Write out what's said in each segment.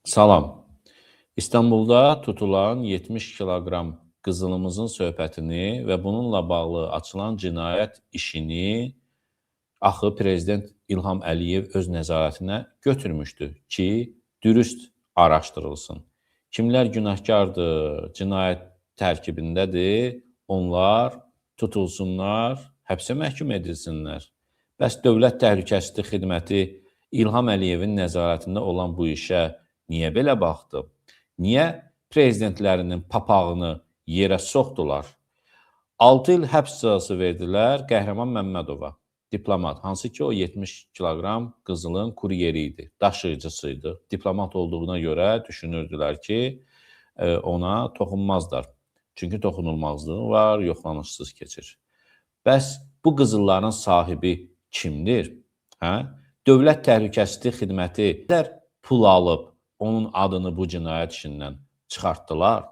Salam. İstanbulda tutulan 70 kiloqram qızılımızın söhbətini və bununla bağlı açılan cinayət işini axı prezident İlham Əliyev öz nəzarətinə götürmüşdü ki, dürüst araşdırılsın. Kimlər günahkardır, cinayət tərkibindədir, onlar tutulsunlar, həbsə məhkum edilsinlər. Bəs Dövlət Təhlükəsizlik Xidməti İlham Əliyevin nəzarətində olan bu işə niyə belə baxdı? Niyə prezidentlərinin papağını yerə soxdular? 6 il həbs cəzası verdilər Qəhrəman Məmmədova, diplomat, hansı ki o 70 kiloqram qızılın kuryeri idi, daşıyıcısı idi. Diplomat olduğuna görə düşünürdülər ki, ona toxunmazlar. Çünki toxunulmazlığı var, yoxlanışsız keçir. Bəs bu qızılların sahibi kimdir? Hə? Dövlət Təhlükəsizlik Xidməti pul alıb onun adını bu cinayət işindən çıxartdılar.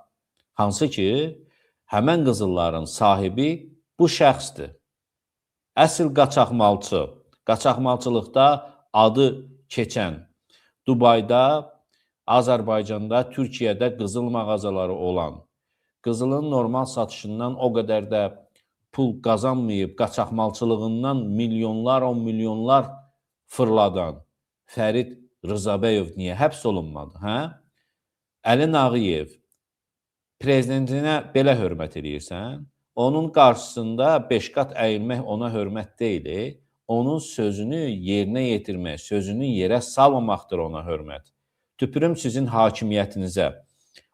Hansı ki, həmən qızılların sahibi bu şəxsdir. Əsl qaçaqmalçı, qaçaqmalçılıqda adı keçən, Dubayda, Azərbaycanda, Türkiyədə qızıl mağazaları olan, qızılın normal satışından o qədər də pul qazanmayıb, qaçaqmalçılığından milyonlar, 10 milyonlar fırladan Fərid Rızabəyov niyə həbs olunmadı, hə? Əli Nağıyev, prezidentinə belə hörmət eləyirsən, onun qarşısında 5 qat əyilmək ona hörmət deyil, onun sözünü yerinə yetirmək, sözünü yerə salmamaqdır ona hörmət. Tüpürüm sizin hakimiyyətinizə.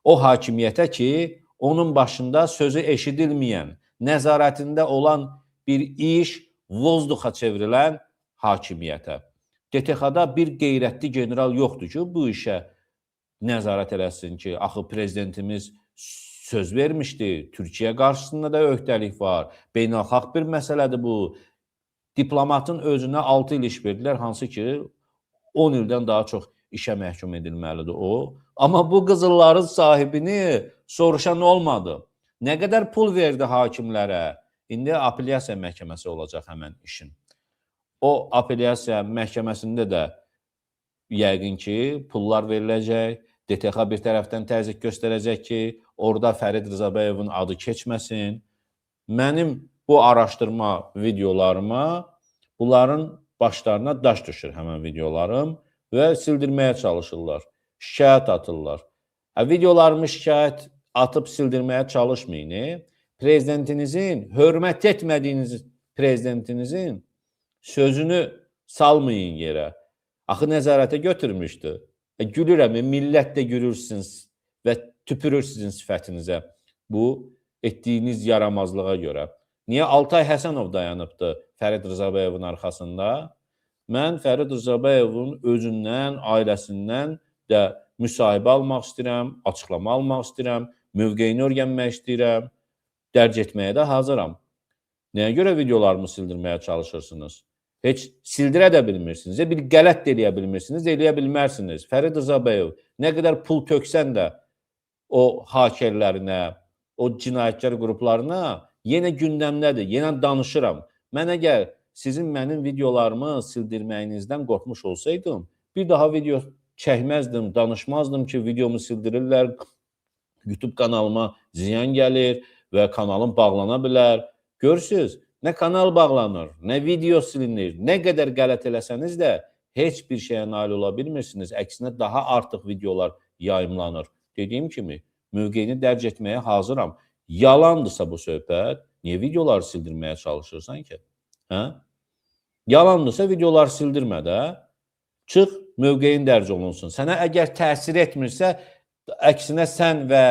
O hakimiyyətə ki, onun başında sözü eşidilməyən, nəzarətində olan bir iş vozduxa çevrilən hakimiyyətə. DTX-da bir qeyrətli general yoxdur ki, bu işə nəzarət eləsin ki, axı prezidentimiz söz vermişdi. Türkiyə qarşısında da öhdəlik var. Beynəlxalq bir məsələdir bu. Diplomatın özünə 6 il iş verdilər, hansı ki 10 ildən daha çox işə məhkum edilməlidir o. Amma bu qızılların sahibini soruşan olmadı. Nə qədər pul verdi hakimlərə? İndi apellyasiya məhkəməsi olacaq həmən işin. O apellyasiya məhkəməsində də yəqin ki, pullar veriləcək. DTX bir tərəfdən təzyiq göstərəcək ki, orada Fərid Rızabəyovun adı keçməsin. Mənim bu araşdırma videolarıma bunların başlarına daş düşür həmən videolarım və sildirməyə çalışırlar. Şikayət atırlar. Videolarımı şikayət atıb sildirməyə çalışmayın. Prezidentinizin, hörmət etmədiyiniz prezidentinizin sözünü salmayın yerə. Axı nəzarətə götürmüşdü. Gülürəm, millət də gülürsünüz və tüpürür sizin sifətinizə bu etdiyiniz yaramazlığa görə. Niyə Altay Həsənov dayanıbdı Fərid Rızabəyovun arxasında? Mən Fərid Rızabəyovun özündən, ailəsindən də müsahibə almaq istəyirəm, açıqlama almaq istəyirəm, mövqeyini öyrənmək istəyirəm, dərc etməyə də hazıram. Nəyə görə videolarımı sildirməyə çalışırsınız? Heç sildirə də bilmirsiniz. Bir qələt də eləyə bilmirsiniz, eləyə bilmərsiniz. Fərid Rızabəyov, nə qədər pul töksən də o hakerlərinə, o cinayətkar qruplarına yenə gündəmdədir, yenə danışıram. Mən əgər sizin mənim videolarımı sildirməyinizdən qorxmuş olsaydım, bir daha video çəkməzdim, danışmazdım ki, videomu sildirirlər, YouTube kanalıma ziyan gəlir və kanalım bağlana bilər. Görürsüz, nə kanal bağlanır, nə video silinir, nə qədər qələt eləsəniz də heç bir şeyə nail ola bilmirsiniz. Əksinə daha artıq videolar yayımlanır. Dediyim kimi, mövqeyini dərc etməyə hazıram. Yalandırsa bu söhbət, niyə videoları sildirməyə çalışırsan ki? Hə? Yalandırsa videoları sildirmə də. Çıx, mövqeyin dərc olunsun. Sənə əgər təsir etmirsə, əksinə sən və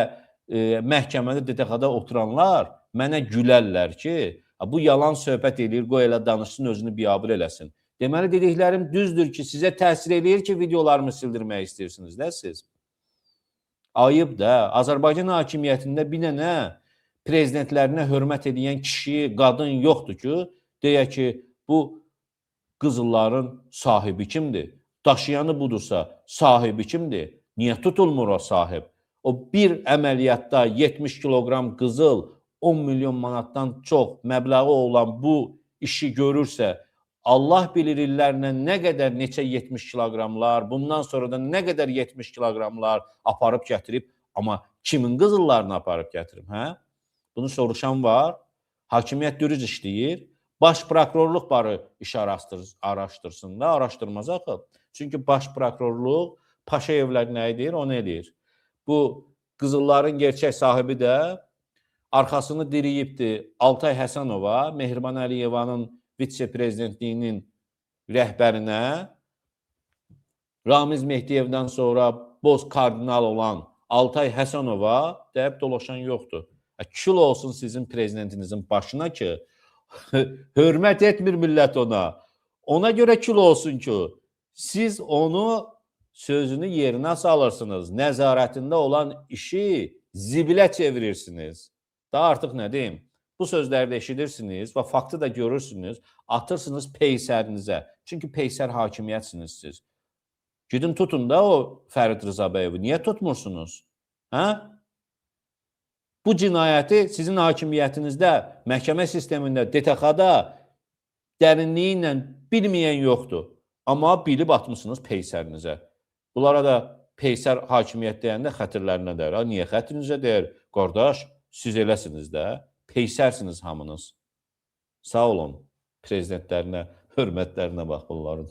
məhkəmədə DTX-da oturanlar mənə gülərlər ki, bu yalan söhbət eləyir, qoy elə danışsın, özünü biabır eləsin. Deməli, dediklərim düzdür ki, sizə təsir eləyir ki, videolarımı sildirmək istəyirsiniz də siz. Ayıb da. Azərbaycan hakimiyyətində bir dənə prezidentlərinə hörmət edən kişi, qadın yoxdur ki, deyə ki, bu qızılların sahibi kimdir? Daşıyanı budursa, sahibi kimdir? Niyə tutulmur o sahib? O bir əməliyyatda 70 kiloqram qızıl, 10 milyon manatdan çox məbləği olan bu işi görürsə, Allah bilir illərlə nə qədər neçə 70 kiloqramlar, bundan sonra da nə qədər 70 kiloqramlar aparıb gətirib, amma kimin qızıllarını aparıb gətirib, hə? Bunu soruşan var. Hakimiyyət dürüst işləyir. Baş prokurorluq barı iş araşdırsın da, araşdırmaz axı. Çünki baş prokurorluq Paşayevlər nə edir, onu eləyir. Bu qızılların gerçək sahibi də arxasını diriyibdi Altay Həsənova, Mehriban Əliyevanın vitse-prezidentliyinin rəhbərinə, Ramiz Mehdiyevdən sonra boz kardinal olan Altay Həsənova deyib dolaşan yoxdur. Kül olsun sizin prezidentinizin başına ki, hörmət etmir millət ona. Ona görə kül olsun ki, siz onu sözünü yerinə salırsınız. Nəzarətində olan işi zibilə çevirirsiniz. Daha artıq nə deyim? Bu sözləri də eşidirsiniz və faktı da görürsünüz, atırsınız peysərinizə. Çünki peysər hakimiyyətsiniz siz. Gedin tutun da o Fərid Rzabəyevi. Niyə tutmursunuz? Hə? Bu cinayəti sizin hakimiyyətinizdə, məhkəmə sistemində, DTX-da dərinliyi ilə bilməyən yoxdur. Amma bilib atmısınız peysərinizə. Bunlara da peysər hakimiyyət deyəndə xətirlərinə dəyər. Ha, niyə xətrinizə dəyər? Qardaş, siz eləsiniz də. Peysərsiniz hamınız. Sağ olun prezidentlərinə, hörmətlərinə bax bunların.